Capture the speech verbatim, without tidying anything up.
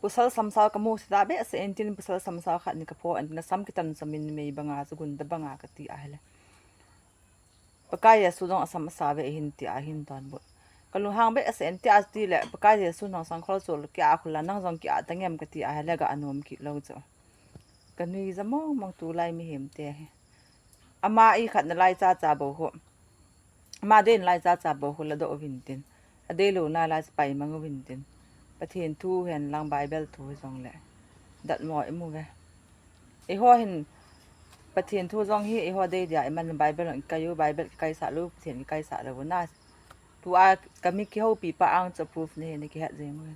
Pasal samsao kamu sita behseh in tin, pasal samsao khat ni kapho in tin, asam kitan samin mei banga, chugun da banga kati ahile. Pakai Jesu jong asam asa ve hin ti ahin ton bu. Kalunghang behseh in ti ati le, Pakai Jesu nang sangkhol chol kia khula nang jong kia tangem kati ahile ga anom kit lou chu. Kanui ja mong mong tulai mihem te hi. Ama i khat na lai cha cha bou ho. Ama dei na lai cha cha bou ho la doh uvin tin. Adei lou na lai pai mang uvin tin. Pathen thu hen lang Bible thu jong le. Dat mo imu ve. Eiho hin Pathen thu jong hi eiho dei dia iman Bible jong kai u, Bible kai sa lou, Pathen kai sa lou na. Tua kami kihoupi pa ang chu proof ne ni kihet jeng u.